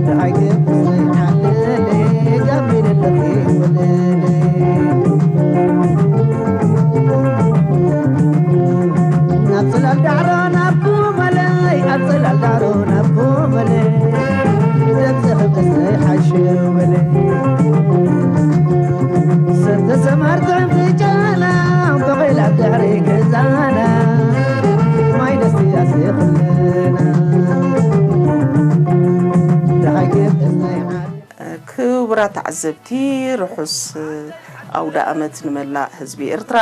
ደሓይ ግብጽ ዘይዓለለ ጋቢለ ለኺ ወለለ። ናብ ጽላል ዳዕሮ ናብ ኮመለይ፣ ኣብ ጽላል ዳዕሮ ናብ ኮመለይ፣ ዘብዘ ክብደስ ዘይሓሽው በለይ። ሰብ ተሰማርትዕን ብጨና፣ በቒል ኣብ ድሕሪ ገዛና፣ ማይ ደስትያስ የኽለና። ደሓይ ግብጽ ዘይዓለለ። ክቡራት ተዓዘብቲ፣ ርሑስ ኣውደ ኣመት ንመላእ ህዝቢ ኤርትራ።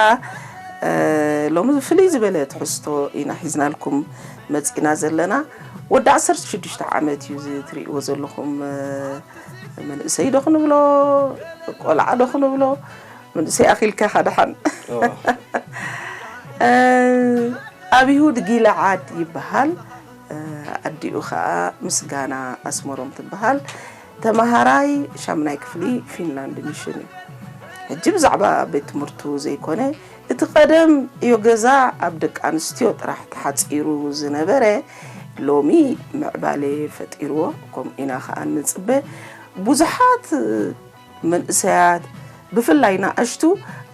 ሎሚ ፍልይ ዝበለ ትሕዝቶ ኢና ሒዝናልኩም መጺና ዘለና። ወዲ ዓሰርተ ሽዱሽተ ዓመት እዩ፣ እዚ ትርእይዎ ዘለኹም መንእሰይ ዶ ክንብሎ፣ ቆልዓ ዶ ክንብሎ፣ መንእሰይ ኣኺልካ ኢኻ ደሓን። እዎ። ኣብ ይሁድ ጊልዓድ ይበሃል። ኣዲኡ ኸኣ ምስጋና ኣስመሮም ትበሃል። ተመሃራይ ሻምናይ ክፍሊ ፊንላንድ ሚሽን እዩ። ሕጂ ብዛዕባ ቤት ትምህርቱ ዘይኮነ፣ እቲ ቀደም ዕዮ ገዛ ኣብ ደቂ ኣንስትዮ ጥራሕ ተሓጺሩ ዝነበረ፣ ሎሚ ምዕባለ ፈጢርዎ፣ ከምኡ ኢና ኸኣ ንጽበ። ብዙሓት መንእሰያት፣ ብፍላይ ንኣሽቱ፣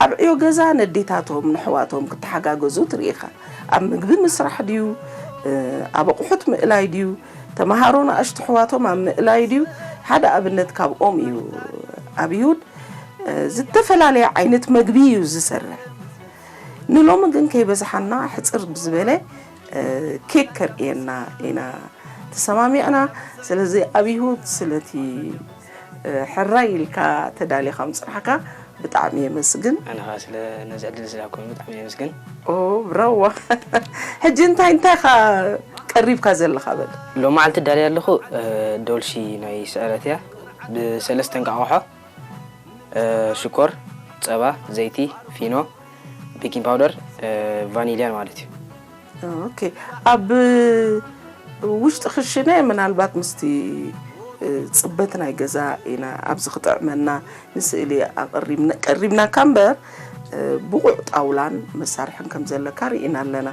ኣብ ዕዮ ገዛ ነዴታቶም ንሕዋቶም ክተሓጋገዙ ትርኢ ኢኻ። ኣብ ምግቢ ምስራሕ ድዩ፣ ኣብ ኣቑሑት ምእላይ ድዩ፣ ተመሃሮ ንኣሽቱ ኣሕዋቶም ኣብ ምእላይ ድዩ፣ ሓደ ኣብነት ካብኦም እዩ። ኣብ ይሁድ ዝተፈላለየ ዓይነት መግቢ እዩ ዝሰርሕ። ንሎሚ ግን ከይበዝሓና ሕጽር ብዝበለ ኬክ ከርእየና ኢና ተሰማሚዕና። ስለዚ ኣብ ይሁድ ስለቲ ሕራይ ኢልካ ተዳሊኻ ምጽናሕካ ብጣዕሚ የመስግን። ኣነ ኸኣ ስለ ነዚ ዕድል ዝሃብኩምኒ ብጣዕሚ የመስግን። ኦ፣ ብራዋ። ሕጂ እንታይ እንታይ ኢኻ ቀሪብካ ዘለኻ በል? ሎም መዓልቲ ዳልያ ኣለኹ፣ እ፣ ዶልሺ ናይ ስዕረት እያ። ብሰለስተ እንቃቑሖ፣ እ፣ ሽኮር፣ ጸባ፣ ዘይቲ፣ ፊኖ፣ ቤኪንግ ፓውደር፣ እ፣ ቫኒልያን ማለት እዩ። ኦኬ። ኣብ ውሽጢ ክሽነ ምናልባት ምስቲ፣ እ፣ ጽበት ናይ ገዛ ኢና ኣብዚ ክጥዕመና ንስእሊ ኣቐሪብና፣ ቀሪብናካ እምበር፣ እ፣ ብቑዕ ጣውላን መሳርሕን ከም ዘለካ ርኢና ኣለና።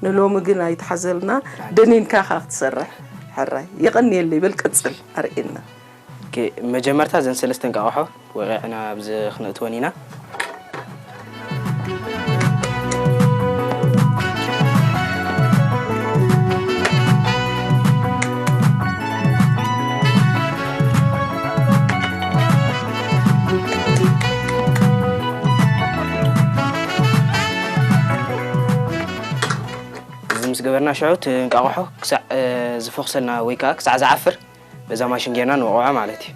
ንሎሚ ግን ኣይትሓዘልና፣ ደኒንካ ኢኻ ክትሰርሕ። ሕራይ። የቐንየለይ፣ በል ቀጽል፣ ኣርእየና። ኦኬ፣ መጀመርታ እዘን ሰለስተ እንቃቑሖ ወቒዕና ኣብዚ ክነእትወን ኢና። እዚ ምስ ገበርና ሽዑ እቲ እንቃቑሖ ክሳዕ፣ እ፣ ዝፈኹሰልና ወይ ከኣ ክሳዕ ዝዓፍር በዛ ማሽን ጌርና ንወቕዖ ማለት እዩ።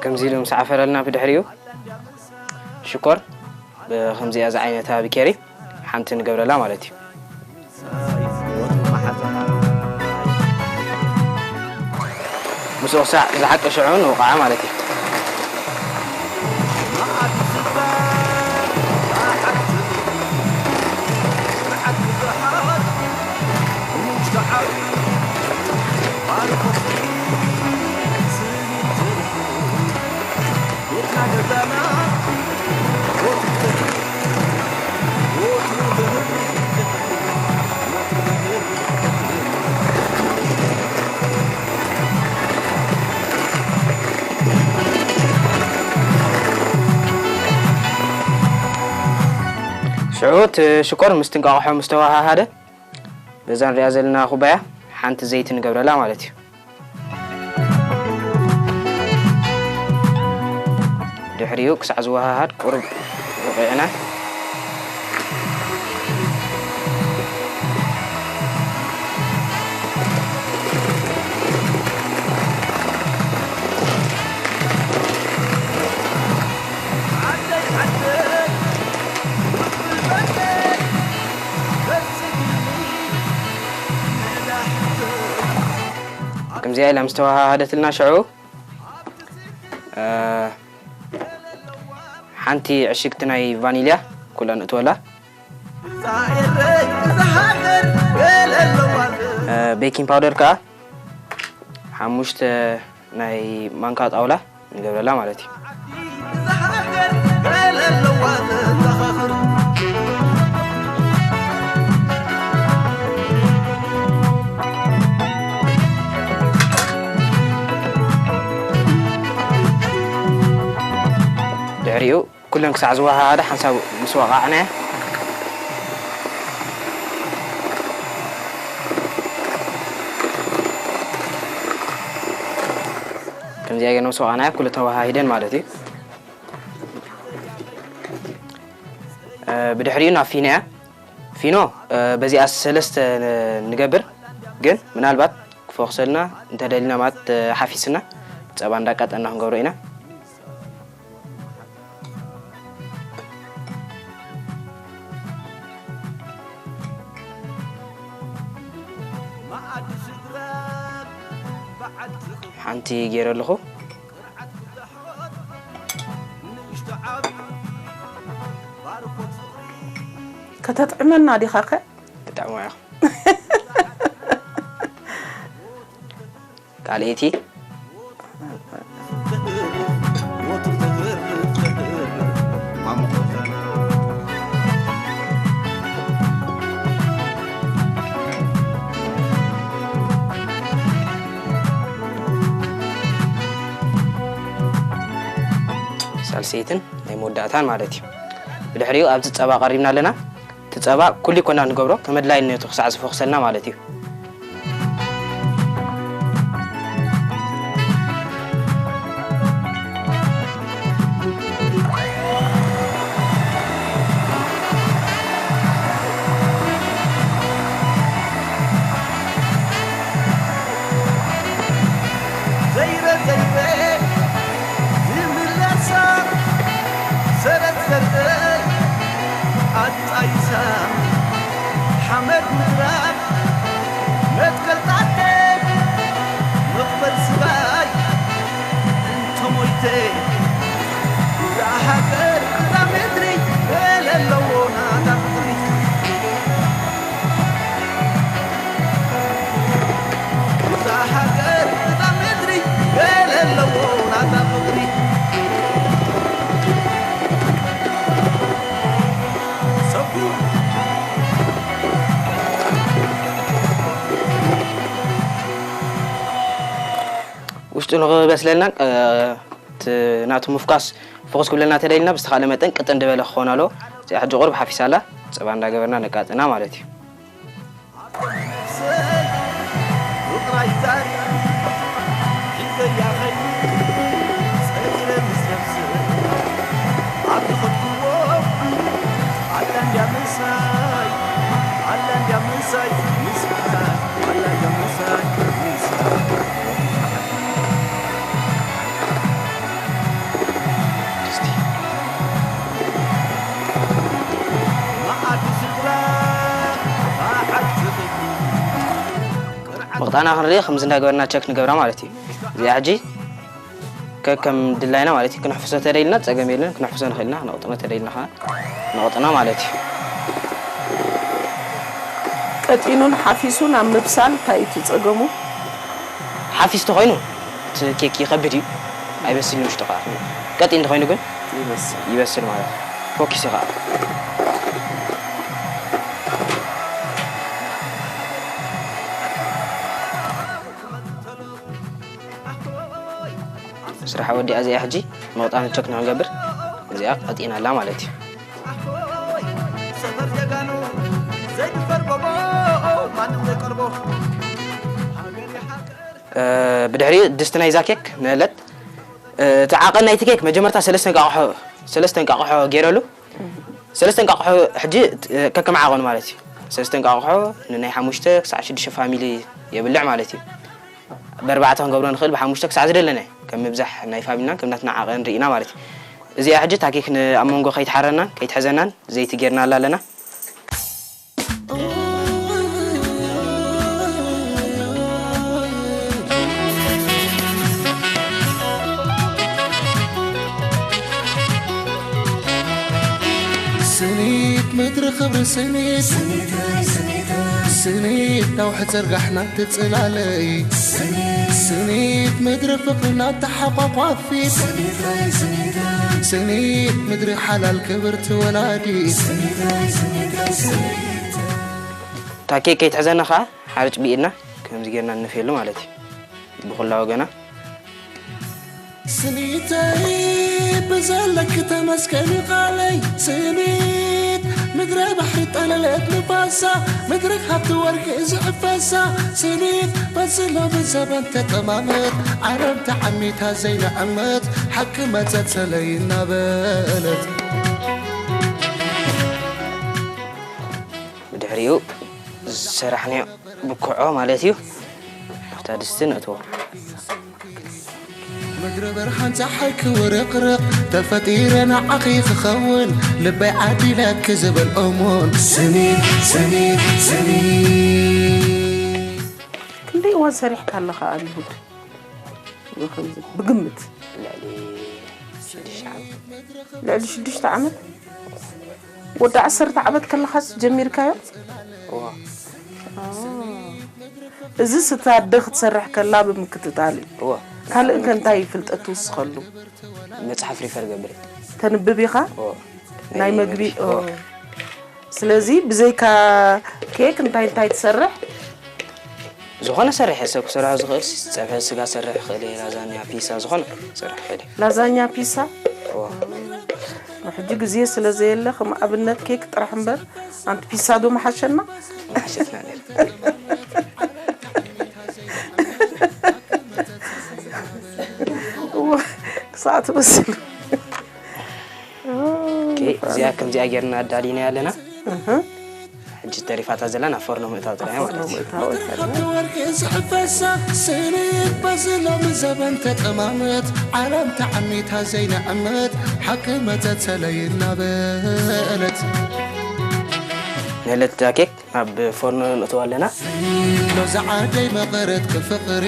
ከምዚ ኢሉ ምስ ዓፈረልና ብድሕሪኡ ሽኮር ብኸምዚኣ ዝዓይነታ ብኬሪ ሓንቲ ንገብረላ ማለት እዩ። ምስኡ ክሳዕ ዝሓቀ ሽዑ ንውቕዓ ማለት እዩ። ሽዑ እቲ ሽኮር ምስቲ እንቋቑሖ ምስ ተወሃሃደ፣ እዛ ንሪኣ ዘለና ኩባያ ሓንቲ ዘይቲ ንገብረላ ማለት እዩ። ድሕሪኡ ክሳዕ ዝወሃሃድ ቁሩብ ወቒዕና፣ ከምዚኣ ኢላ ምስ ተወሃሃደትልና ሽዑ፣ እ፣ ሓንቲ ዕሽግቲ ናይ ቫኒልያ ኩላ ንእትወላ። እ፣ ቤኪንግ ፓውደር ከኣ ሓሙሽተ ናይ ማንካ ጣውላ ንገብረላ ማለት እዩ። ድሕሪኡ ኩለን ክሳዕ ዝወሃሃዳ ሓንሳብ ምስ ወቓዕናያ፣ ከምዚኣ ጌርና ምስ ወቓዕናያ ኩሉ ተወሃሂደን ማለት እዩ። እ፣ ብድሕሪኡ ናብ ፊኖ እያ። ፊኖ፣ እ፣ በዚኣ ሰለስተ ን-፣ ንገብር፣ ግን ምናልባት ክፈኹሰልና እንተደሊና ማለት፣ እ፣ ሓፊስና ጸባ እንዳቃጠና ክንገብሮ ኢና። ሓንቲ ገይረ ኣለኹ። ከተጥዕመና ዲኻ ከ? ክጥዕሞ እያ። ካልኣይቲ። ሳልሰይትን ናይ መወዳእታን ማለት እዩ። ብድሕሪኡ ኣብዚ ጸባ ቀሪብና ኣለና። እቲ ጸባ ኩሉ ኮና ንገብሮ ከም ኣድላይነቱ ክሳዕ ዝፈኹሰልና ማለት እዩ። ዘይረ ዘይረ ዝምለሳ ሰረት ዘርእይ ኣጣይሳ ሓመድ ምድራብ መትከል ጣቴ መቕበል ስጋይ እንተሞይተ እዛ ሃገር እዛ ምድሪ ገለ ኣለዎ ናታ ፍቕሪ። እዛ ሃገር እዛ ምድሪ ገለ ኣለዎ ናታ ፍቕሪ። ሰጉ ውሽጡ ንኽበስለልና፣ እ፣ እቲ ናቱ ምፍኳስ ፍኹስ ክብለልና ተደሊና ብዝተኻእለ መጠን ቅጥን ዝበለ ክኸውን ኣለዎ። እዚኣ ሕጂ ቁሩብ ሓፊሳ ኣላ፣ ጸባ እንዳገበርና ነቃጥና ማለት እዩ። ምቕጣና ክንርኢ ከምዚ እንዳገበርና ቸክ ንገብራ ማለት እዩ። እዚኣ ሕጂ ከከም ድላይና ማለት እዩ። ክነሕፍሶ ተደይልና ጸገም የለን፣ ክነሕፍሶ ንኽእል ኢና፣ ክነቕጥኖ ተደይልና ኸዓ ንቕጥኖ ማለት እዩ። ቀጢኑን ሓፊሱን ኣብ ምብሳል እንታይ እዩ እቲ ጸገሙ? ሓፊስ ተኾይኑ እቲ ኬክ ይኸብድ እዩ፣ ኣይበስልን ውሽጡ ኸዓ። ቀጢን ተኾይኑ ግን ይበስል። ይበስል ማለት እዩ። ፎኪስ እዩ ኸዓ። ስራሓ ወዲኣ እዚኣ ሕጂ ምቕጣን ቸክ ንኽንገብር እዚኣ ቀጢና ኣላ ማለት እዩ። ሰፈር ጀጋኑ ዘይድፈር ጎቦ ማን እ፣ ብድሕሪኡ ድስቲ ናይዛ ኬክ ንእለት። እ፣ እቲ ዓቐን ናይቲ ኬክ መጀመርታ ሰለስተ እንቃቑሖ፣ ሰለስተ እንቃቑሖ ገይረሉ። ሰለስተ እንቃቑሖ ሕጂ፣ እ፣ ከከም ዓቐኑ ማለት እዩ። ሰለስተ እንቃቑሖ ንናይ ሓሙሽተ ክሳዕ ሽዱሽተ ፋሚሊ የብልዕ ማለት እዩ። ብኣርባዕተ ክንገብሮ ንኽእል፣ ብሓሙሽተ ክሳዕ ዝደለናዮ። ከም ምብዛሕ ናይ ፋሚልናን ከም ናትና ዓቐን ርኢና ማለት እዩ። እዚኣ ሕጂ እታ ኬክ ን-፣ ኣብ መንጎ ከይትሓረናን ከይትሕዘናን ዘይቲ ጌርናላ ኣለና። ስኒት ምድሪ ክብሪ ስኒት፣ ስኒት ነውሒ ዘርጋሕና ትጽላለይ። ስኒት ምድሪ ፍቕርና ተሓቋቋፊት፣ ስኒት ምድሪ ሓላል ክብርቲ ወላዲት። ታኬ ከይትሕዘና ኸዓ ሓርጭ ብኢድና ከምዚ ጌርና ንነፍየሉ ማለት እዩ። ብኹላ ወገና። ስኒተይ ብዘለኪ ተመስገን እዩ ቃለይ። ስኒት ምድረ ባሕሪ ጠለለት ንፋሳ፣ ምድሪ ሃብቲ ወርቂ ዝዕፈሳ። ስኒት በዚ ሎሚ ዘበን ተጠማመት፣ ዓለም ተዓሚታ ዘይንዕመት፣ ሓቂ መጸት ሰለይ እናበለት። ብድሕሪኡ ዝሰራሕናዮ ብኩዖ ማለት እዩ። ኣብታ ድስቲ ነእትዎ። ምድሪ ብርሃን ጸሓይ ክውርቕርቕ፣ ተፈጢረ ንዓኺ ክኸውን፣ ልበይ ዓዲለኪ ዝብል እሙን። ስኒት፣ ስኒት፣ ስኒት። ክንደይ እዋን ሰሪሕካ ኣለኻ ኣብ ይሁድ? ብኸምዚ ብግምት። ልዕሊ ሽዱሽተ ዓመት። ልዕሊ ሽዱሽተ ዓመት? ወዲ ዓሰርተ ዓመት ከለኻስ ጀሚርካዮ? እዋ። አ። እዚስ እታ ኣደ ክትሰርሕ ከላ ብምክትታል እዩ። እዋ። ካልእ ከ እንታይ ፍልጠት ትውስኸሉ? መጽሓፍ ሪፈር ገብር እየ። ተንብብ ኢኻ? እዋ። ናይ ናይ መግቢ፣ መግቢ። እዋ። ኦ። ስለዚ ብዘይካ ኬክ እንታይ እንታይ ትሰርሕ? ዝኾነ ሰርሕ እየ፣ ሰብ ክሰርሖ ዝኽእል ሲ-፣ ጸብሒ ስጋ ሰርሕ ይኽእል እየ፣ ላዛኛ፣ ፒሳ፣ ዝኾነ ሰርሕ ይኽእል እየ። ላዛኛ፣ ፒሳ? እዎ። ሕጂ ግዜ ስለ ዘየለ፣ ከም ኣብነት ኬክ ጥራሕ እምበር፣ ኣንቲ ፒሳ ዶ መሓሸና? መሓሸትና ነይሩ። እዎ፣ ክሳዕ ትበስል። ኦኬ፣ እዚኣ ከምዚኣ ጌርና ኣዳሊናያ ኣለና። እህ። ሕጂ ተሪፋታ ዘላ ናብ ፎርኖ ምእታው ጥራይ ኣብ ፎርኖ ማለት እዩ። ምእታው። ሃብቲ ወርቂ ዝሕፈሳ ስኒት በዚ ሎሚ ዘበን ተጠማመት፣ ዓለም ተዓሚታ ዘይንዕመት፣ ሓቂ መጸት ሰለይ እናበለት። ንእለት ኬክ ናብ ፎርኖ ነእትዋ ኣለና። ሎዛ ዓደይ መቐረት ክፍቕሪ፣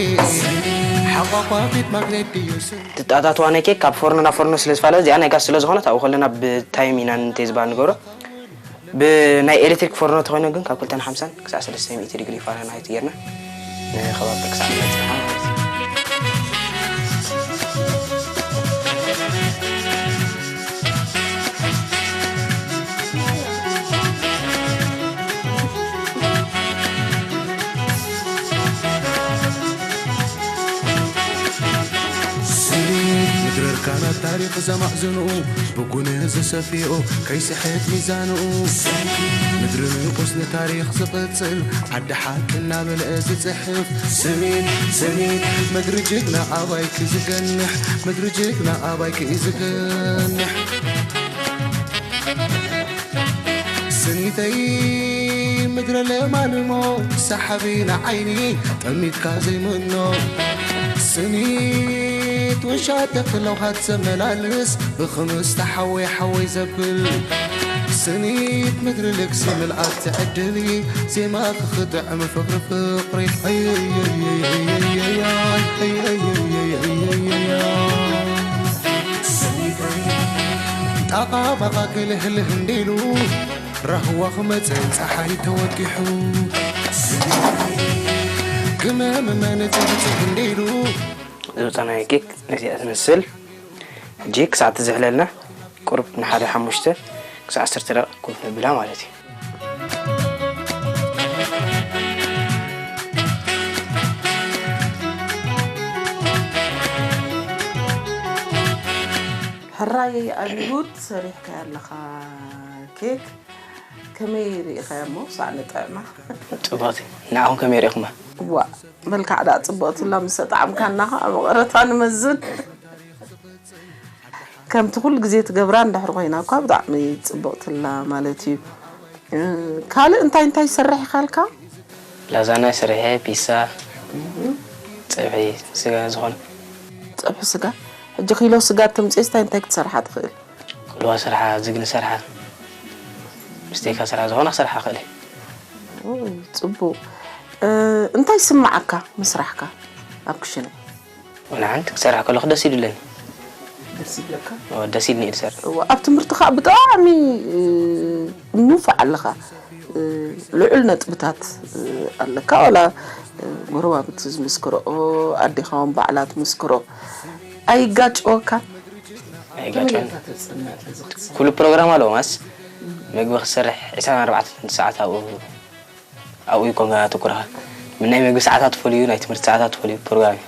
ሓቋቋፊት ማግኔት ድዩ ስኒ? ትጣጣትዋ ናይ ኬክ ካብ ፎርኖ ናብ ፎርኖ ስለ ዝፈላለ፣ እዚኣ ናይ ጋዝ ስለ ዝኾነት ኣብኡ ከለና ብታይም ኢና እንተ ዝበሃል ንገብሮ። ብናይ ኤሌክትሪክ ፎርኖ ተኾይኑ ግን ካብ ክልተ ሓምሳን ክሳዕ ሰለስተ ሚእቲ ዲግሪ ፋራናይት ጌርና ንኸባቢ ክሳዕ ዝበጽሕ ማለት እዩ። ስኒት ምድሪ እርካናት ታሪኽ ዘማእዝኑ ብጉንህ ዝሰፍዮ ከይስሕት ሚዛኑ ምድሪ ንቁስ ንታሪኽ ዝቕጽል ዓዲ ሓቂ እናበለ ዝጽሕፍ ስኒት ስኒት ምድሪ ጅግና ኣባይኪ ዝገንሕ ምድሪ ጅግና ኣባይኪ ዝገንሕ ስኒተይ ምድረ ለማልሞ ሰሓቢ ንዓይኒ ጠሚትካ ዘይምኖ ስኒት ውሻጠ ፍለውሃት ዘመላልስ ብኽምስታ ሓወይ ሓወይ ዘብል ስኒት ምድሪ ልግሲ ምልኣት ትዕድሊ ዜማ ክኽጥዕም ፍቕሪ ፍቕሪ ጣቓ ባቓ ክልህልህ እንዲሉ ራህዋ ክመጽእ ጸሓይ ተወጊሑ ግመ ምመ ንጽግጽግ እንዲሉ ዝወጸናዮ ኬክ ነዚኣ ትመስል። ሕጂ ክሳዕ ትዝሕለልና ቁሩብ ንሓደ ሓሙሽተ ክሳዕ ዓሰርተ ደቂቕ ኮፍ ነብላ ማለት እዩ። ሕራይ ኣብ ይሁድ ሰሪሕካያ ኣለኻ ኬክ። ከመይ ርኢኻዮ እሞ ሳዕ ንጥዕማ? ጽቡቕቲ። ንዓኹም ከመይ ርኢኹማ? ዋ፣ መልክዓ ደኣ ጽቡቕቲ ኣላ፣ ምስ ሰጣዕምካና ኸዓ መቐረታ ንመዝን። ከምቲ ኩሉ ግዜ ትገብራ እንድሕር ኮይና እኳ ብጣዕሚ ጽቡቕቲ ኣላ ማለት እዩ። ካልእ እንታይ እንታይ ይሰርሕ ኢኻልካ? ላዛና ሰሪሐ፣ ፒሳ፣ ጸብሒ ስጋ ዝኾነ። ጸብሒ ስጋ። ሕጂ ኪሎ ስጋ ተምጽኤስ እንታይ እንታይ ክትሰርሓ ትኽእል? ቅልዋ ስርሓ፣ ዝግኒ ስርሓ፣ ስቴካ ስርሓ ዝኾነ ክሰርሓ ክእል። ጽቡቕ። እንታይ ስምዓካ ምስራሕካ ኣብ ክሽነ? ንሓንቲ ክሰርሕ ከለኹ ደስ ይብለኒ። ደስ ይብለካ? ደስ ኢልኒ እየ ዝሰርሕ። ኣብ ትምህርቲ ከዓ ብጣዕሚ ንፉዕ ኣለኻ። ልዑል ነጥብታት ኣለካ። ዋላ ጎረባብቲ ዝምስክርኦ፣ ኣዴኻ እውን ባዕላ ትምስክሮ። ኣይጋጨወካ? ኣይጋጨወኒ። ኩሉ ፕሮግራም ኣለዎ ማስ፣ ምግቢ ክሰርሕ ዕስራን ኣርባዕተን ሰዓት ኣብኡ ኣብኡ ይኮን ኣተኩረኻ። ምን ናይ ምግቢ ሰዓታት ፈልዩ፣ ናይ ትምህርቲ ሰዓታት ፈልዩ ፕሮግራም እዩ።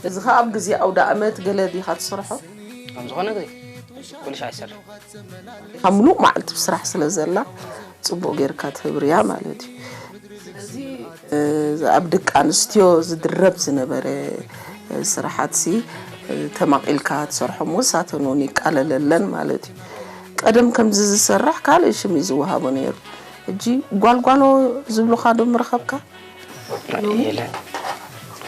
እዚ ኸዓ ኣብ ግዜ ኣውደ ኣመት ገለ ዲኻ ትሰርሖ? ኣብ ዝኾነ ግዜ ኩሉ ሻዕ ይሰርሕ። ካብ ምሉእ መዓልቲ ብስራሕ ስለ ዘላ ጽቡቕ ጌርካ ትህብርያ ማለት እዩ። ስለዚ ኣብ ደቂ ኣንስትዮ ዝድረብ ዝነበረ ስራሓትሲ ተማቒልካ ትሰርሖ እሞ ንሳተን እውን ይቃለለለን ማለት እዩ። ቀደም ከምዚ ዝሰርሕ ካልእ ሽም እዩ ዝወሃቦ ነይሩ። ሕጂ ጓልጓሎ ዝብሉኻ ዶ ምረኸብካ? የለን፣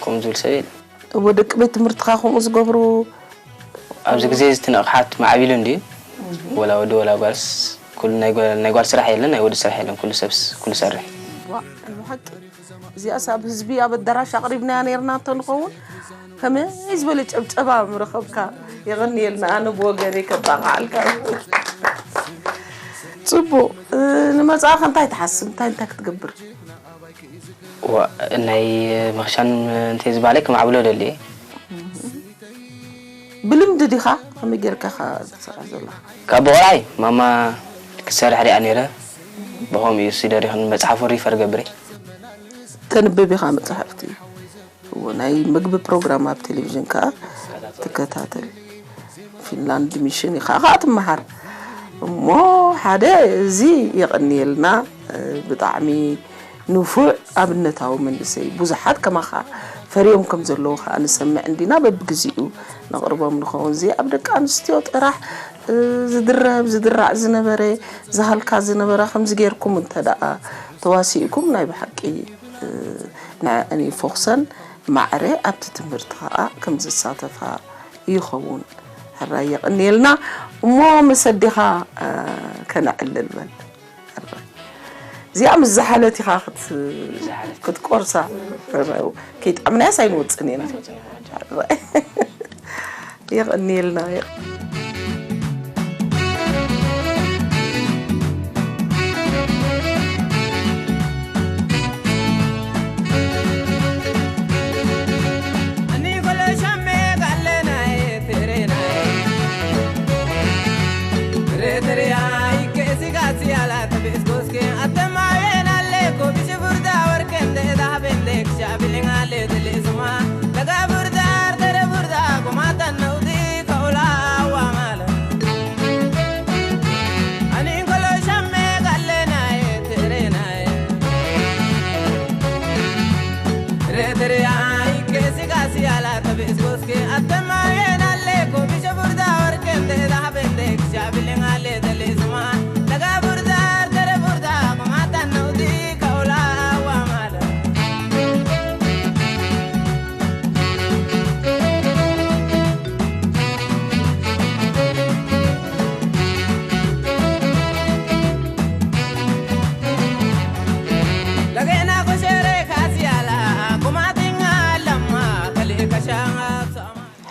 ከምኡ ዝብል ሰብ የለን። እወ፣ ደቂ ቤት ትምህርትኻ ከምኡ ዝገብሩ? ኣብዚ ግዜ ዝትነቕሓት ማዕቢሉ እንድዩ። ወላ ወዲ ወላ ጓልስ፣ ኩሉ ናይ ጓል ናይ ጓል ስራሕ የለን፣ ናይ ወዲ ስራሕ የለን፣ ኩሉ ሰብስ ኩሉ ሰርሕ። ዋ፣ ብሓቂ እዚኣስ ኣብ ህዝቢ ኣብ ኣዳራሽ ኣቕሪብናያ ነይርና እንተንኸውን ከመይ ዝበለ ጨብጨባ ምረኸብካ። የቐንየልና፣ ኣነ ብወገነይ ከጣቕዓልካ። ጽቡቕ። ንመጻእኸ እንታይ ትሓስብ? እንታይ እንታይ ክትገብር? ዋ፣ ናይ መኽሻን እንተ ዝበሃለይ ክማዕብሎ ደልየ። ብልምዲ ዲኻ ከመይ ጌርካ ኢኻ ትሰርሕ ዘለኻ? ካብ ብቆልዓይ ማማ ክትሰርሕ ሪኣ ነይረ። ብኸምኡ እዩ ሲደሪኽን መጽሓፉ ሪፈር ገብረ። ተንብብ ኢኻ መጻሕፍቲ? እዎ፣ ናይ ምግቢ ፕሮግራም ኣብ ቴሌቪዥን ከኣ ትከታተል። ፊንላንድ ሚሽን ኢኻ ከኣ ትመሃር። እሞ ሓደ እዚ የቐንየልና፣ ብጣዕሚ ንፉዕ ኣብነታዊ መንእሰይ። ብዙሓት ከማኻ ፈርዮም ከም ዘለዉ ከኣ ንሰምዕ እንዲና፣ በብግዚኡ ነቕርቦም ንኸውን። እዚ ኣብ ደቂ ኣንስትዮ ጥራሕ ዝድረብ ዝድራዕ ዝነበረ ዝሃልካ ዝነበራ ከምዚ ጌርኩም እንተ ደኣ ተዋሲእኩም ናይ ብሓቂ ንዐን ይፎኽሰን ማዕረ ኣብቲ ትምህርቲ ኸኣ ከም ዝሳተፋ ይኸውን። ሕራይ የቐንየልና እሞ ምስ ኣዴኻ ከነዕልል በል። ሕራይ። እዚኣ ምስ ዝሓለት ኢኻ ክት- ክትቆርሳ። ሕራይ። ከይጠዓምናያስ ኣይንወጽን ኢና። ሕራይ። የቐንየልና።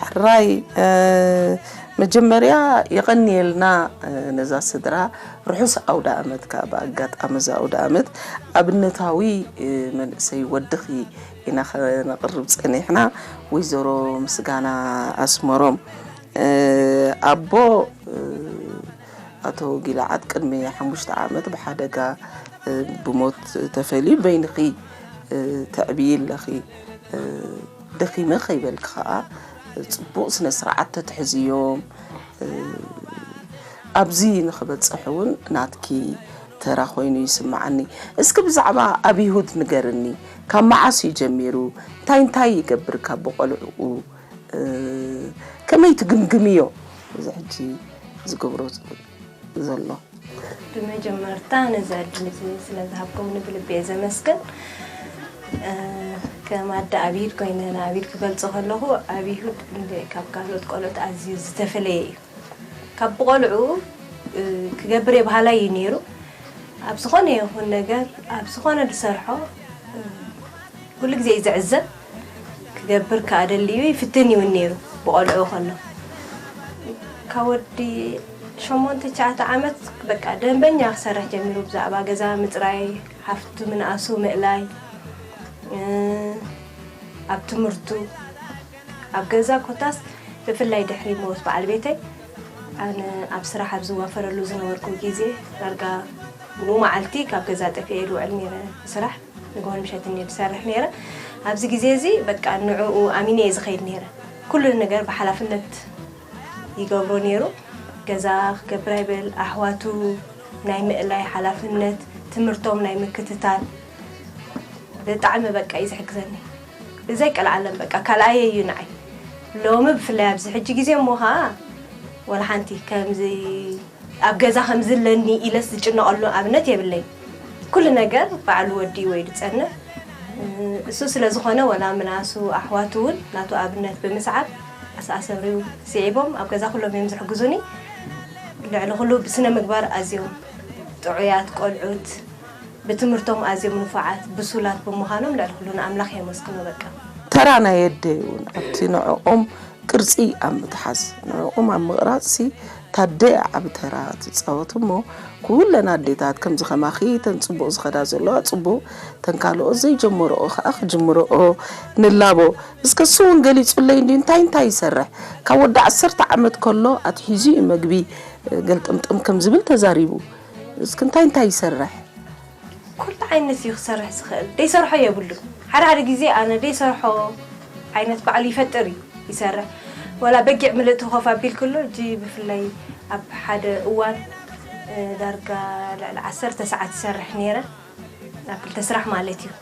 ሕራይ መጀመርያ የቐንየልና ነዛ ስድራ ርሑስ ኣውደ ኣመት ከኣ ብኣጋጣሚ እዚ ኣውደ ኣመት ኣብነታዊ መንእሰይ ወድኺ ኢና ከነቕርብ ጸኒሕና። ወይዘሮ ምስጋና ኣስመሮም ኣቦ ኣቶ ጊልዓድ ቅድሚ ሓሙሽተ ዓመት ብሓደጋ ብሞት ተፈልዩ በይንኺ ተዕብዪ ኣለኺ። ደኺመ ከይበልኪ ኸዓ ጽቡቕ ስነ ስርዓት ተትሕዝዮም ኣብዚ ንኽበጽሕ እውን ናትኪ ተራ ኮይኑ ይስምዓኒ። እስኪ ብዛዕባ ኣብ ይሁድ ንገርኒ። ካብ መዓስ እዩ ጀሚሩ? እንታይ እንታይ ይገብር ካብ ብቆልዕኡ? እ፣ ከመይ ትግምግምዮ? እዚ ሕጂ ዝገብሮ ዘሎ። ብመጀመርታ ነዚ ዕድል እዚ ስለ ዝሃብኩምኒ ብልቢ እየ ዘመስግን። እ፣ ከም ኣደ ኣብ ይሁድ ኮይነ ናብ ይሁድ ክገልጾ ከለኹ፣ ኣብ ይሁድ እንደ-፣ ካብ ካልኦት ቆልዑት ኣዝዩ ዝተፈለየ እዩ። ካብ ብቆልዑ፣ እ፣ ክገብር እየ በሃላይ እዩ ነይሩ። ኣብ ዝኾነ ይኹን ነገር፣ ኣብ ዝኾነ ዝሰርሖ፣ እ፣ ኩሉ ግዜ እዩ ዝዕዘብ። ክገብር ከኣ ደልዩ ይፍትን እውን ነይሩ ብቆልዑ ከሎ። ካብ ወዲ ሸሞንተ ትሽዓተ ዓመት በቃ ደንበኛ ክሰርሕ ጀሚሩ። ብዛዕባ ገዛ ምጽራይ፣ ሃፍቱ ምንኣሱ ምእላይ፣ እ፣ ኣብ ትምህርቱ፣ ኣብ ገዛ ኮታስ ብፍላይ ድሕሪ ሞት በዓል ቤተይ ኣነ ኣብ ስራሕ ኣብ ዝዋፈረሉ ዝነበርኩ ግዜ ዳርጋ ሙሉእ መዓልቲ ካብ ገዛ ጠፊኤ እየ ዝውዕል ነይረ ብስራሕ። ንግሆን ምሸትን እየ ዝሰርሕ ነይረ። ኣብዚ ግዜ እዚ በቃ ንዕኡ ኣሚነ እየ ዝኸይድ ነይረ። ኩሉ ነገር ብሓላፍነት ይገብሮ ነይሩ። ገዛ ክገብር ኣይበል፣ ኣሕዋቱ ናይ ምእላይ ሓላፍነት፣ ትምህርቶም ናይ ምክትታል ብጣዕሚ በቃ እዩ ዝሕግዘኒ። ብዘይ ቀልዓለም በቃ ካልኣየ እዩ ንዓይ። ሎሚ ብፍላይ ኣብዚ ሕጂ ግዜ እሞ ኸዓ ወላ ሓንቲ ከምዚ ኣብ ገዛ ከምዚ ኣለኒ ኢለስ ዝጭነቐሉ ኣብነት የብለይ። ኩሉ ነገር ባዕሉ ወዲእዎ እዩ ዝጸንሕ። እሱ ስለ ዝኾነ ወላ ምናሱ ኣሕዋቱ እውን ናቱ ኣብነት ብምስዓብ ኣሰኣሰብሪው ስዒቦም ኣብ ገዛ ኩሎም እዮም ዝሕግዙኒ። ልዕሊ ኩሉ ብስነ ምግባር ኣዝዮም ጥዑያት ቆልዑት፣ ብትምህርቶም ኣዝዮም ንፉዓት፣ ብሱላት ብምዃኖም ልዕሊ ኩሉ ንኣምላኽ የመስግኖ በቃ። ተራ ናይ ኣደ እውን ኣብቲ ንዕኦም ቅርጺ ኣብ ምትሓዝ፣ ንዕኦም ኣብ ምቕራጽሲ ታደ ዓቢ ተራ ትጻወት እሞ፣ ኩለን ኣዴታት ከምዚ ከማኺ ተን ጽቡቕ ዝኸዳ ዘለዋ ጽቡቕ፣ ተን ካልኦት ዘይጀመርኦ ከኣ ክጅምርኦ ንላቦ። እስከ እሱ እውን ገሊጹለይ እንድዩ እንታይ እንታይ ይሰርሕ? ካብ ወዲ ዓሰርተ ዓመት ከሎ ኣትሒዙ እዩ መግቢ ገልጥምጥም ከም ዝብል ተዛሪቡ። እስኪ እንታይ እንታይ ይሰርሕ? ኩሉ ዓይነት እዩ ክሰርሕ ዝኽእል። ደይሰርሖ የብሉን። ሓደ ሓደ ግዜ ኣነ ደይሰርሖ ዓይነት ባዕሉ ይፈጥር እዩ፣ ይሰርሕ። ወላ በጊዕ ምልእቲ ኮፍ ኣቢልክሉ፣ እጂ ብፍላይ ኣብ ሓደ እዋን፣ እ፣ ዳርጋ ልዕሊ ዓሰርተ ሰዓት ይሰርሕ ነይረ። ኣብ ክልተ ስራሕ ማለት እዩ።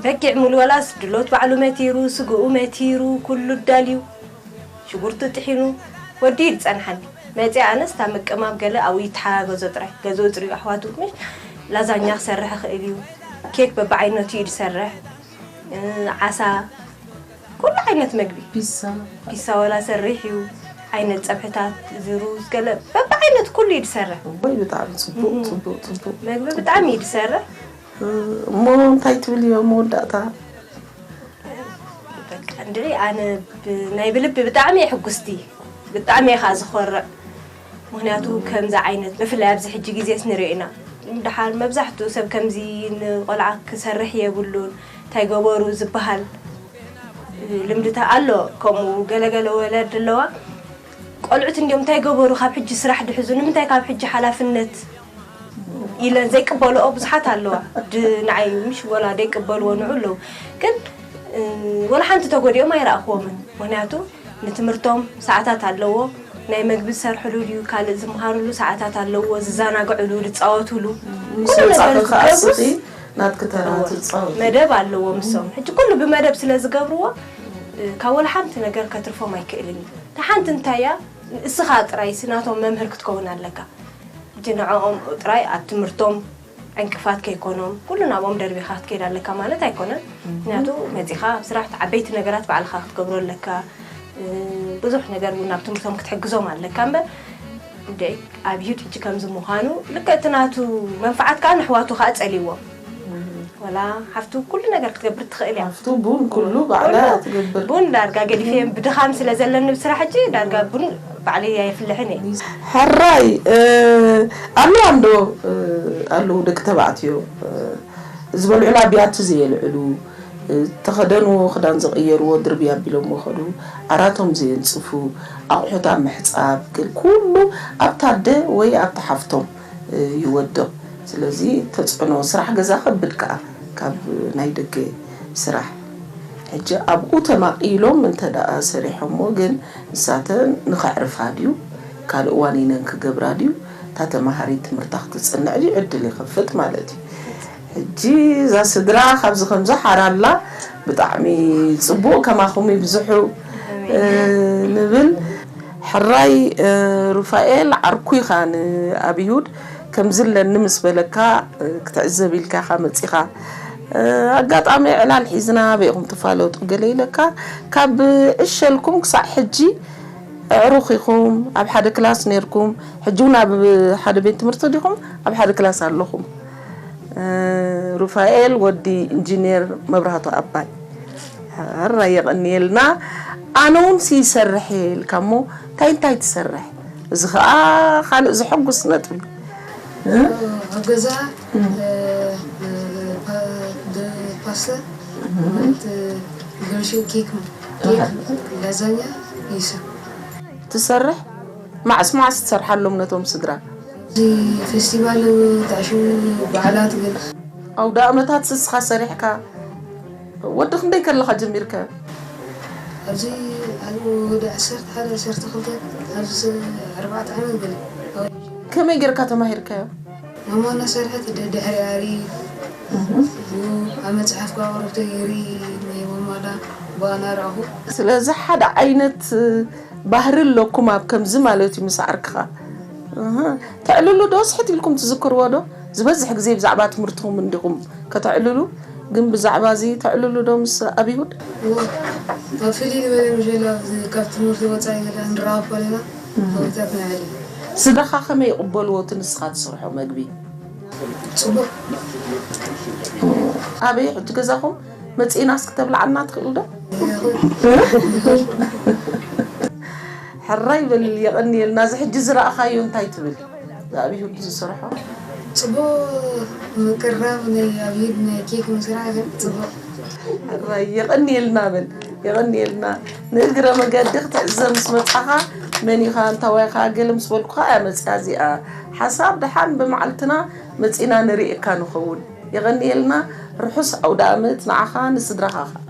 በጊዕ ሙሉ ወላስ ድሎት ባዕሉ መቲሩ፣ ስግኡ መቲሩ፣ ኩሉ ዳልዩ፣ ሽጉርቱ ጥሒኑ፣ ወዲ እዩ ዝጸንሓኒ። መጺኣ ኣነስ እታ ምቅማም ገለ ኣብኡ ይተሓጋገዞ ጥራይ። ገዝኡ ጥርዩ ኣሕዋቱ ምሽ ላዛኛ ክሰርሕ ይኽእል እዩ። ኬክ በብዓይነቱ እዩ ዝሰርሕ። እ፣ ዓሳ፣ ኩሉ ዓይነት መግቢ። ፒሳ። ፒሳ ወላ ሰርሕ እዩ። ዓይነት ጸብሕታት፣ እዚ ሩዝ፣ ገለ በብዓይነት ኩሉ እዩ ዝሰርሕ። ወይ ብጣዕሚ ጽቡቕ፣ እም። ጽቡቕ፣ ጽቡቕ። መግቢ ብጣዕሚ እዩ ዝሰርሕ። እ፣ እሞ እንታይ ትብልዮ መወዳእታ? በቃ እንድዒ ኣነ ብ-፣ ናይ ብልቢ ብጣዕሚ እየ ሕጉስቲ። ብጣዕሚ እየ ኸዓ ዝኾርዕ። ምኽንያቱ ከምዚ ዓይነት ብፍላይ ኣብዚ ሕጂ ግዜስ ንሪኦ ኢና። ደሓር መብዛሕትኡ ሰብ ከምዚ ንቆልዓ ክሰርሕ የብሉን፣ እንታይ ገበሩ ዝበሃል ልምድታት ኣሎ። ከምኡ ገለገለ ወለድ ኣለዋ። ቆልዑት እንዲዮም እንታይ ገበሩ ካብ ሕጂ ስራሕ ድሕዙ፣ ንምንታይ ካብ ሕጂ ሓላፍነት ኢለን ዘይቅበልኦ ብዙሓት ኣለዋ። ድ-፣ ንዓይ ምሽ ወላ ዘይቅበልዎ ንዑ ኣለዉ። ግን፣ እ፣ ወላ ሓንቲ ተጎዲኦም ኣይረኣኽዎምን። ምኽንያቱ ንትምህርቶም ሰዓታት ኣለዎ። ናይ መግቢ ዝሰርሕሉ ድዩ፣ ካልእ ዝምሃርሉ ሰዓታት ኣለዎ፣ ዝዘናግዕሉ፣ ዝጻወቱሉ። ምስ ኩሉ ነገር ወጻእኺ ከኣ ዝገብሩስ እስኺ ናትኪ ተራ እዎ፣ ትጻወቲ። መደብ ኣለዎ ምሶም። ሕጂ ኩሉ ብመደብ ስለ ዝገብርዎ፣ እ፣ ካብ ወላ ሓንቲ ነገር ከትርፎም ኣይክእልን እዩ። እታ ሓንቲ እንታይ እያ? እስኻ ጥራይ ሲ ናቶም መምህር ክትከውን ኣለካ። ሕጂ ንዕኦም ጥራይ ኣብ ትምህርቶም ዕንቅፋት ከይኮኖም፣ ኩሉ ናብኦም ደርቢኻ ክትከይድ ኣለካ ማለት ኣይኮነን። ምኽንያቱ መጺኻ ኣብ ስራሕ እቲ ዓበይቲ ነገራት ባዕልኻ ክትገብሮ ኣለካ። እ፣ ብዙሕ ነገር እውን ናብ ትምህርቶም ክትሕግዞም ኣለካ እምበር፣ እንደ ኣብ ይሁድ ሕጂ ከምዚ ምዃኑ፣ ልክዕ እቲ ናቱ መንፍዓት ከኣ ንኣሕዋቱ ከኣ ጸልይዎም። ወላ ሓፍቱ ኩሉ ነገር ክትገብር ትኽእል እያ። ሓፍቱ ቡን ኩሉ ባዕላ ኩሉ ትገብር። ቡን ዳርጋ ገዲፈ ብድኻም ስለ ዘለኒ ብስራሕ ሕጂ ዳርጋ ቡን ባዕለይ ኣይፍልሕን እየ። ሕራይ፣ እ፣ ኣለዋ እንዶ፣ እ፣ ኣለዉ ደቂ ተባዕትዮ፣ እ፣ ዝበልዑላ ቢያቲ ዘየልዕሉ፣ እ፣ ተኸደንዎ ክዳን ዘቐየርዎ ድርብይ ኣቢሎምዎ ከዱ፣ ዓራቶም ዘየንጽፉ፣ ኣቑሑት ኣብ ምሕጻብ፣ ገል-፣ ኩሉ ኣብታ ኣደ ወይ ኣብታ ሓፍቶም፣ እ፣ ይወድቕ። ስለዚ ተጽዕኖ ስራሕ ገዛ ከብድ ከኣ ካብ ናይ ደገ ስራሕ። ሕጂ ኣብኡ ተማቒሎም እንተ ደኣ ሰሪሖሞ ግን ንሳተን ንኸዕርፋ ድዩ? ካልእ ዋኒነን ክገብራ ድዩ? እታ ተማሃሪት ትምህርታ ክትጽንዕ ድዩ ዕድል ይኸፍት ማለት እዩ። ሕጂ እዛ ስድራ ካብዚ ከምዚ ሓራላ ብጣዕሚ ጽቡቕ፣ ከማኹም ይብዝሑ እ፣ ንብል። ሕራይ እ፣ ሩፋኤል ዓርኩ ኢኻ ንኣብይሁድ። ከምዚ ኣለኒ ምስ በለካ እ፣ ክትዕዘብ ኢልካ ኢኻ መጺኻ። እ፣ ኣጋጣሚ ዕላል ሒዝና ኣበይ ኢኹም ትፋለጡ ገለ ኢለካ። ካብ ዕሸልኩም ክሳዕ ሕጂ ኣዕሩኽ ኢኹም፣ ኣብ ሓደ ክላስ ኔርኩም፣ ሕጂ እውን ኣብ ሓደ ቤት ትምህርቲ ዲኹም ኣብ ሓደ ክላስ ኣለኹም። እ፣ ሩፋኤል ወዲ ኢንጂነር መብራህቱ ኣባይ። ሕራይ የቐንየልና። ኣነ እውን ሲ ይሰርሕ እየ ኢልካ እሞ እንታይ እንታይ ትሰርሕ? እዚ ኸኣ ካልእ ዘሐጉስ ነጥቢ። እ? ኣብ ገዛ እ፣ እ፣ ፓ- ደ- ፓስታ ማለት እ፣ ገርሾ ኬክ ነው። ኬክ፣ ላዛኛ ይሰ ትሰርሕ? መዓስ መዓስ ትሰርሓሎም ነቶም ስድራ? እዚ ፌስቲቫል፣ ታሽሙ በዓላት ግን ኣውደ ኣመታት ስስኻ ሰሪሕካ ወዲ ክንደይ ከለኻ ጀሚርካዮ? ኣብዚ ኣብ ወደ ዓሰርተ ሓደ ዓሰርተ ክልተ ኣብዚ ኣርባዕተ ዓመት ገለ። ከመይ ጌርካ ተማሂርካዮ? ማማ እናሰርሐት ደ- ድሕሪ ኣሪ ኣብ መጽሓፍ ከኣ ቅረብቶ ይርኢ ናይ ማማዳ ብኣና ረኣኹ። ስለዚ ሓደ ዓይነት ባህሪ ኣለኩም ኣብ ከምዚ ማለት እዩ ምስ ዓርክኻ። እህ፣ ተዕልሉ ዶ ስሕት ኢልኩም ትዝክርዎ ዶ? ዝበዝሕ ግዜ ብዛዕባ ትምህርትኹም እንዲኹም ከተዕልሉ፣ ግን ብዛዕባ እዚ ተዕልሉ ዶ ምስ ኣብይሁድ? ኣብ ፍልይ ዝበለ ምሸላ ካብ ትምህርቲ ወፃኢ ገለ ንራኸብ ከለና ኣብታት ናይ ዕሊ። ስድራኻ ከመይ ይቕበልዎ እቲ ንስኻ ትሰርሖ መግቢ? ፅቡቅ። ኣበይ ሕጂ ገዛኹም መፂእና እስኪ ተብልዓና ትኽእል ዶ? ሕራይ በል፣ የቐንየልና። እዚ ሕጂ ዝረኣኻዮ እንታይ ትብል? ኣብይሁድ ዝሰርሖ? ጽቡቕ ምቅራብ ናይ ኣብይሁድ ናይ ኬክ ምስራሕ ግን ጽቡቕ። ሕራይ የቐንየልና በል፣ የቐንየልና። ንእግረ መገዲ ክትዕዘብ ምስ መጻኻ መን ኢኻ፣ እንታዋይ ኢኻ፣ ገለ ምስ በልኩኻ እያ መጺኣ እዚኣ። ሓሳብ ደሓን ብመዓልትና መጺና ንርእየካ ንኸውን። የቐንየልና። ርሑስ ኣውደ ኣመት ንዓኻ ንስድራኻ ኸኣ።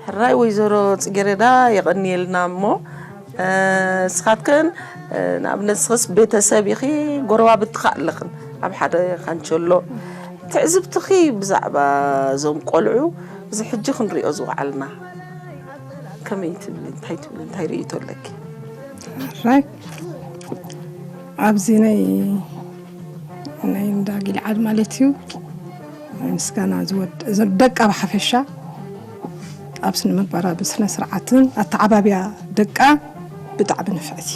ሕራይ ወይዘሮ ጽጌረዳ የቐንየልና። እሞ እ፣ ንስኻትክን እ፣ ንኣብነት ንስኽስ ቤተሰብ ኢኺ፣ ጎረባብቲ ኸኣ ኣለኽን ኣብ ሓደ ካንቸሎ። ትዕዝብትኺ ብዛዕባ እዞም ቆልዑ እዚ ሕጂ ክንሪኦ ዝወዓልና ከመይ ትብሊ? እንታይ ትብሊ? እንታይ ርእይቶ ኣለኪ? ሕራይ ኣብዚ ናይ ናይ እንዳ ጊልዓድ ማለት እዩ። ናይ ምስጋና ዝወድ እዞም ደቃ ብሓፈሻ ኣብ ስነ ምግባራ ብስነ ስርዓትን ኣተዓባብያ ደቃ ብጣዕሚ ንፍዕቲ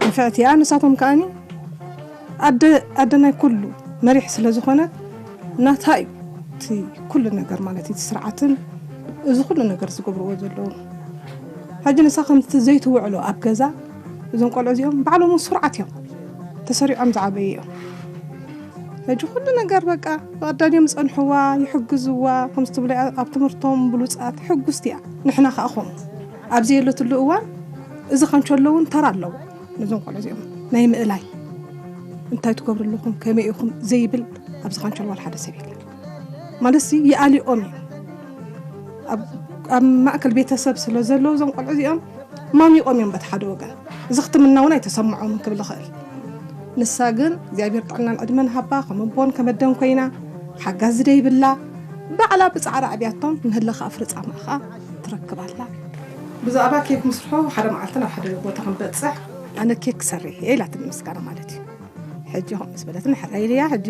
ንፍዕቲ እያ። ንሳቶም ከኣኒ ኣደ ኣደ ናይ ኩሉ መሪሕ ስለ ዝኾነ ናታ እዩ እቲ ኩሉ ነገር ማለት እዩ። እቲ ስርዓትን እዚ ኩሉ ነገር ዝገብርዎ ዘለዉ ሕጂ ንሳ ከምቲ ዘይትውዕሎ ኣብ ገዛ እዞም ቆልዑ እዚኦም ባዕሎም እውን ስሩዓት እዮም። ተሰሪዖም ዝዓበዩ እዮም። ሕጂ ኩሉ ነገር በቃ ብቐዳድዮም ይጸንሕዋ፣ ይሕግዝዋ፣ ከምዚ ትብሎ ኣብ ትምህርቶም ብሉጻት ሕጉስቲ እያ። ንሕና ከኣ ኸምኡ ኣብ ዘየለትሉ እዋን እዚ ካንቸሎ እውን ተራ ኣለዎ። ነዞም ቆልዑ እዚኦም ናይ ምእላይ እንታይ ትገብሩ ኣለኹም፣ ከመይ ኢኹም ዘይብል ኣብዚ ካንቸሎ ዋላ ሓደ ሰብ የለን። ማለትሲ ይኣልኦም እዮም። ኣብ ኣብ ማእከል ቤተሰብ ስለ ዘለዉ እዞም ቆልዑ እዚኦም ማሚቖም እዮም በቲ ሓደ ወገን። እዚ ክትምና እውን ኣይተሰምዖምን ክብል እኽእል። ንሳ ግን እግዚኣብሔር ጥዕናን ዕድመን ሃባ ከም ኣቦን ከም ኣደን ኮይና ሓጋዚ ደይብላ ባዕላ ብጻዕራ ኣብያቶም ንህለኻ ኣፍርጻ ማእኻ ትረክብ ኣላ። ብዛዕባ ኬክ ምስርሖ ሓደ መዓልቲ ናብ ሓደ ቦታ ክንበጽሕ ኣነ ኬክ ክሰርሕ እየ ኢላትኒ ምስጋና ማለት እዩ። ሕጂ ከምኡ ምስ በለትኒ ሕራይ ኢለያ ሕጂ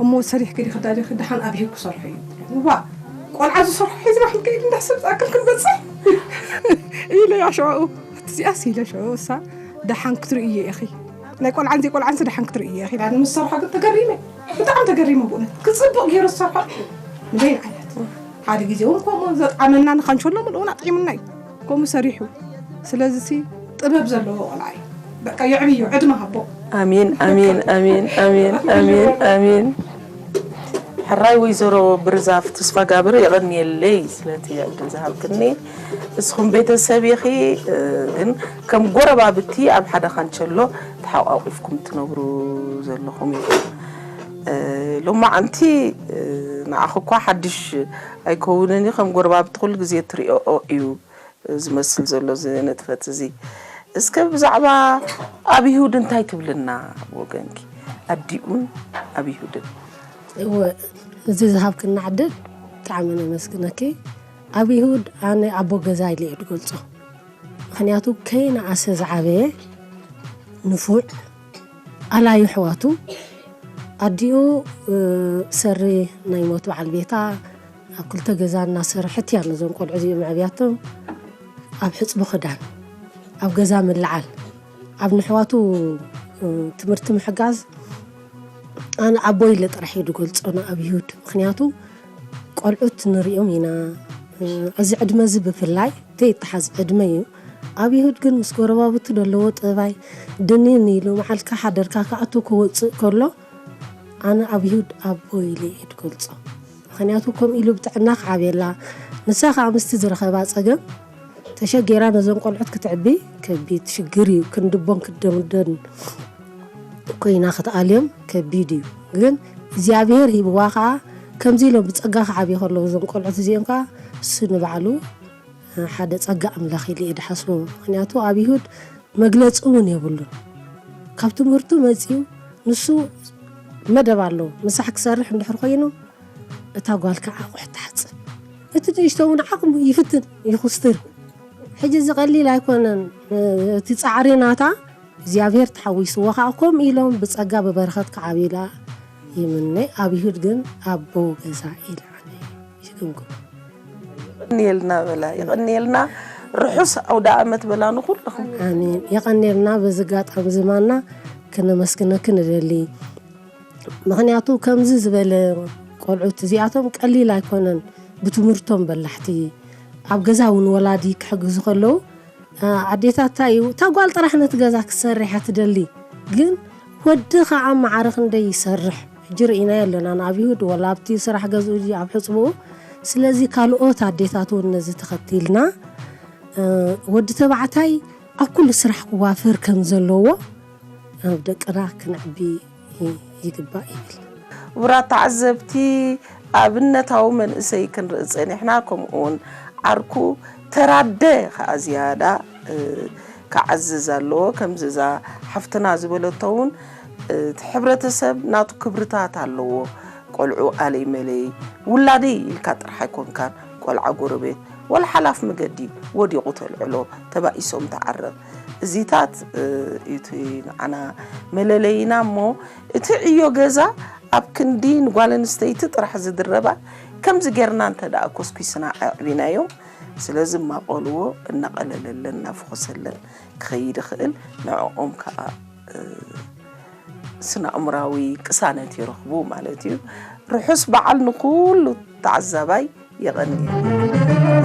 እሞ ሰሪሕኪ ዲኺ ዳዲኺ ደሓን ኣብሂር ክሰርሖ እዩ። ዋ ቆልዓ ዝሰርሖ ሒዝና ክንከይድ እንዳሕሰብ ዝኣክል ክንበጽሕ ኢለያ ሽዑ። እዚኣስ ኢለ ሽዑ እሳ ደሓን ክትርእዮ ኢኺ ናይ ቆልዓን ዘይቆልዓንስ ደሓን ክትርእዮ ኢኺ ኢላ ምስ ሰርሖ ግን ተገሪመ ብጣዕሚ ተገሪመ ብእውነት ክጽብቕ ገይሩ ዝሰርሖ ንበይን ዓይነት ሓደ ግዜ እውን ከምኡ ዘጥዓመና ንኻንሸሎ ምልኡን ኣጥዒሙና እዩ ከምኡ ሰሪሑ ስለዚ ሲ ጥበብ ዘለዎ ቆልዓ እዩ በቃ የዕብዮ ዕድመ ሃቦ ኣሜን ኣሜን ኣሜን ኣሜን ኣሜን ኣሜን። ሕራይ ወይዘሮ ብርዛፍ ተስፋጋብር የቐንየለይ ስለቲ ዕድል ዝሃብክኒ። እስኹም ቤተሰብ ኢኺ ግን ከም ጎረባብቲ ኣብ ሓደ ካንቸሎ ተሓቋቂፍኩም ትነብሩ ዘለኹም ኢኹም። ሎማዓንቲ ንዓኺ እኳ ሓድሽ ኣይከውንን እዩ ከም ጎረባብቲ ኩሉ ግዜ ትሪኦኦ እዩ ዝመስል ዘሎ እዚ ንጥፈት እዚ። እስከ ብዛዕባ ኣብ ይሁድ እንታይ ትብልና ብወገንኪ? ኣዲኡን ኣብ ይሁድን። እወ፣ እዚ ዝሃብክና ዕድል ብጣዕሚ ነመስግነኪ። ኣብ ይሁድ ኣነ ኣቦ ገዛ ኢለ እየ ዝገልጾ። ምኽንያቱ ከይነኣሰ ዝዓበየ ንፉዕ ኣላዩ ኣሕዋቱ ኣዲኡ ሰሪ ናይ ሞት በዓል ቤታ ኣብ ክልተ ገዛ እናሰርሐት እያ ነዞም ቆልዑ እዚኦም መዕብያቶም ኣብ ሕፅቡ ክዳን ኣብ ገዛ ምልዓል ኣብ ንሕዋቱ ትምህርቲ ምሕጋዝ ኣነ ኣቦ ኢለ ጥራሕ እየ ዝገልፆ ንኣብይሁድ ምክንያቱ ቆልዑት ንሪኦም ኢና እዚ ዕድመ እዚ ብፍላይ ዘይተሓዝ ዕድመ እዩ ኣብይሁድ ግን ምስ ጎረባብቱ ዘለዎ ጠባይ ድንን ኢሉ መዓልካ ሓደርካ ክኣቱ ክወፅእ ከሎ ኣነ ኣብይሁድ ኣቦ ኢለ እየ ዝገልፆ ምክንያቱ ከምኡ ኢሉ ብጥዕና ክዓብየላ ንሳ ከዓ ምስቲ ዝረኸባ ፀገም ተሸጌራ ነዞም ቆልዑት ክትዕቢ ከቢድ ሽግር እዩ ክንድቦን ክደምደን ኮይና ክትኣልዮም ከቢድ እዩ ግን እግዚኣብሔር ሂብዋ ከዓ ከምዚ ኢሎም ብፀጋ ክዓብዩ ከለዉ እዞም ቆልዑት እዚኦም ከዓ እሱ ንባዕሉ ሓደ ፀጋ ኣምላኽ ኢሉ እየ ድሓስቦ ምክንያቱ ኣብ ይሁድ መግለፂ እውን የብሉን ካብ ትምህርቱ መፂኡ ንሱ መደብ ኣለዎ ምሳሕ ክሰርሕ እንድሕር ኮይኑ እታ ጓል ከዓ ኣቑሑ ትሓፅብ እቲ ንእሽቶ እውን ዓቕሙ ይፍትን ይኹስትር ሕጂ እዚ ቀሊል ኣይኮነን እቲ ፃዕሪ ናታ እግዚኣብሔር ተሓዊስዎ ከዓ ከምኡ ኢሎም ብፀጋ ብበረኸት ክዓብዩላ ይምነ ኣብ ይሁድ ግን ኣቦ ገዛ ኢላ ይግምግም የልና በላ ይቐንየልና ርሑስ ኣውደ ኣመት በላ ንኩልኹም ኣሜን የቐንየልና በዚ ጋጣሚ ዝማና ክነመስግነኪ ንደሊ ምኽንያቱ ከምዚ ዝበለ ቆልዑት እዚኣቶም ቀሊል ኣይኮነን ብትምህርቶም በላሕቲ ኣብ ገዛ እውን ወላዲ ክሕግዙ ከለዉ ኣዴታት እንታይ እዩ እታ ጓል ጥራሕ ነቲ ገዛ ክትሰርሕ እያ ትደሊ ግን ወዲ ከዓ ማዕረ ክንደይ ይሰርሕ ሕጂ ርኢናዮ ኣለና ንኣብይሁድ ወላ ኣብቲ ስራሕ ገዝኡ ድዩ ኣብ ሕፅብኡ ስለዚ ካልኦት ኣዴታት እውን ነዚ ተኸቲልና ወዲ ተባዕታይ ኣብ ኩሉ ስራሕ ክዋፈር ከም ዘለዎ ኣብ ደቅና ክነዕቢ ይግባእ ይብል። ክቡራት ተዓዘብቲ ኣብነታዊ መንእሰይ ክንርኢ ጸኒሕና፣ ከምኡውን ዓርኩ ተራደ ከኣ ዝያዳ ክዓዝዝ ኣለዎ። ከምዚ እዛ ሓፍትና ዝበለቶ እውን እቲ ሕብረተሰብ ናቱ ክብርታት ኣለዎ። ቆልዑ ኣለይ መለይ ውላደይ ኢልካ ጥራሕ ኣይኮንካን፣ ቆልዓ ጎረቤት ዋላ ሓላፍ መገዲ ወዲቑ ተልዕሎ፣ ተባኢሶም ትዓረቕ። እዚታት እቲ ንዓና መለለይና እሞ እቲ ዕዮ ገዛ ኣብ ክንዲ ንጓል ኣንስተይቲ ጥራሕ ዝድረባ ከምዚ ጌርና እንተ ደኣ ኮስኲስና ኣዕቢናዮም። ስለዚ እማቐልዎ እናቐለለለን እናፈኾሰለን ክኸይድ ይኽእል። ንዕኦም ከኣ ስነ ኣእምራዊ ቅሳነት ይረኽቡ ማለት እዩ። ርሑስ በዓል ንኩሉ ተዓዛባይ። የቐንየልና።